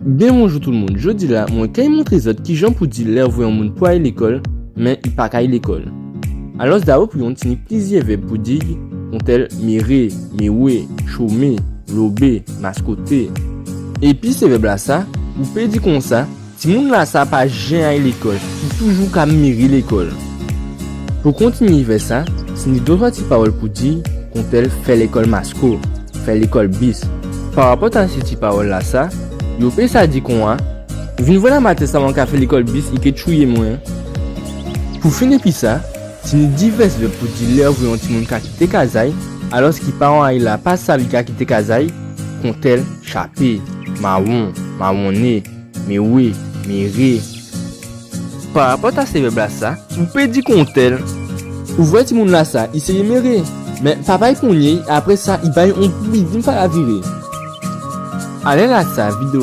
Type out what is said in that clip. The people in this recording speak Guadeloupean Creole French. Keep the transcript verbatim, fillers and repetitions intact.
Byen bonjou tout moun. Jòdi-la, mwen kay montré zòt kijan pou di lè ou vwè on moun pou ay lékòl, men i pa kay lékòl. Alò, dabò pou yonn, tini plizyè vèb pou di, kontèl méré, méwé, chomé, lobé, maskoté. Épi sé vèb-lasa, ou pé di konsa, timoun-lasa pa jen ay lékòl, i toujou ka méré lékòl. Pou kontinyé vèb-sa, tini dotwa ti pawòl pou di, kontèl fè lékòl masko, fè lékòl bis. Parapòt a sé ti pawòl-lasa, yo pé sa di kon sa, vin vwè la maten savan ka fè lékòl bis, i ké tchouyé mwen. Pou fini épi sa, tini divès vèb pou di lè ou vwè on timoun ka kité kaz a-y, alòski paran a-y la pa sav i ka kité kaz a-y, kontèl chapé, mawon, mawonné, méwé, méré. Parapòt a sé vèb-lasa, ou pé di kontèl, ou vwè timoun-lasa, i séyé méré, men papa-y ponyé-y, apré sa, i ba-y on bidin pa laviré. Alè-lasa, vidéo